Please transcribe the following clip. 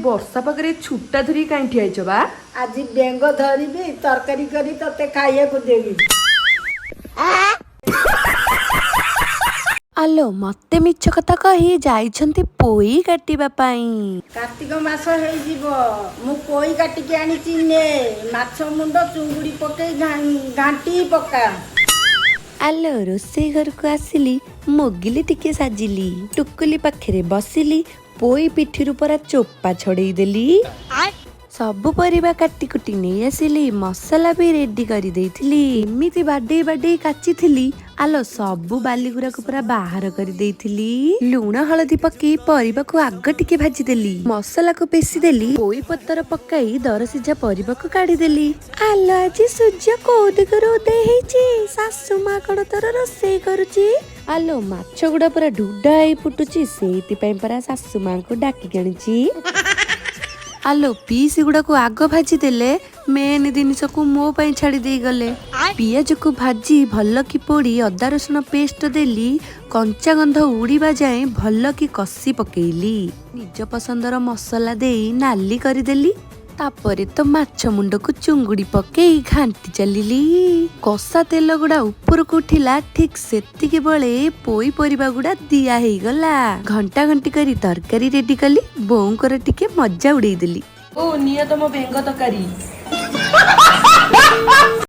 ବର୍ଷା ପାଗରେ ଛୁଟା ଧରି କାହିଁ ଠିଆ ହେଇଛ ବା? ଆଜି ବେଙ୍ଗ ଧରିବି, ତରକାରୀ କରି ତତେ ଖାଇବାକୁ ଦେବି। ଆଲୋ, ମତେ ମିଛ କଥା କହି ଯାଇଛନ୍ତି ପୋଇ କାଟିବା ପାଇଁ। କାର୍ତ୍ତିକ ମାସ ହେଇଯିବ, ମୁଁ ପୋଇ କାଟିକି ଆଣିଛି, ନେ। ମାଛ ମୁଣ୍ଡ ଚୁଙ୍ଗୁଡ଼ି ପକେଇ ଘାଣ୍ଟି ପକା। ଆଲୋ, ରୋଷେଇ ଘରକୁ ଆସିଲି, ମୋଗିଲି ଟିକେ ସାଜିଲି, ଟୁକୁଲି ପାଖରେ ବସିଲି, ପୋଇ ପିଠିରୁ ପରା ଚୋପା ଛଡେଇ ଦେଲି। ସବୁ ପରିବା କାଟି କୁଟି ନେଇ ଆସିଲି, ମସଲା ବି ରେଡି କରିଦେଇଥିଲି। ଏମିତି ବାଡେଇ ବାଡେଇ କାଚିଥିଲି। ଆଲୋ, ସବୁ ବାଲିଗୁରାକୁ ପୁରା ବାହାର କରିଦେଇଥିଲି। ଲୁଣ ହଳଦୀ ପକେଇ ପରିବାକୁ ଆଗ ଟିକେ ଭାଜିଦେଲି, ମସଲାକୁ ପେଶିଦେଲି, ପୋଇ ପତର ପକାଇ ଦରସିଝା ପରିବାକୁ କାଢିଦେଲି। ଆଲୋ, ଆଜି ସୂର୍ଯ୍ୟ କୋଉ ଦିଗରୁ ଉଦୟ ହେଇଛି? ଶାଶୁ ମା କଣ ତୋର ରୋଷେଇ କରୁଛି? ଆଲୋ, ମାଛ ଗୁଡା ପୁରା ଢୁଡା ହେଇ ଫୁଟୁଛି, ସେଇଥିପାଇଁ ପରା ଶାଶୁ ମାଙ୍କୁ ଡାକିକି ଆଣିଛି। ଆଲୋ, ପିସି ଗୁଡାକୁ ଆଗ ଭାଜି ଦେଲେ, ମେନ୍ ଜିନିଷକୁ ମୋ ପାଇଁ ଛାଡି ଦେଇ ଗଲେ। ପିଆଜକୁ ଭାଜି ଭଲ କି ପୋଡି ଅଦା ରସୁଣ ପେଷ୍ଟ ଦେଲି, କଞ୍ଚା ଗନ୍ଧ ଉଡ଼ିବା ଯାଏଁ ଭଲ କି କଷି ପକେଇଲି। ନିଜ ପସନ୍ଦର ମସଲା ଦେଇ ନାଲି କରିଦେଲି। ତାପରେ ତ ମାଛ ମୁଣ୍ଡକୁ ଚୁଙ୍ଗୁଡି ପକେଇ ଘାଣ୍ଟି ଚାଲିଲି। କଷା ତେଲ ଗୁଡା ଉପରକୁ ଉଠିଲା, ଠିକ ସେତିକି ବେଳେ ପୋଇ ପରିବା ଗୁଡା ଦିଆ ହେଇଗଲା। ଘଣ୍ଟା ଘଣ୍ଟି କରି ତରକାରୀ ରେଡି କଲି, ବୋଉଙ୍କର ଟିକେ ମଜା ଉଡେଇଦେଲି। ଓ ନିଅ ତମ ବେଙ୍ଗ ତରକାରୀ।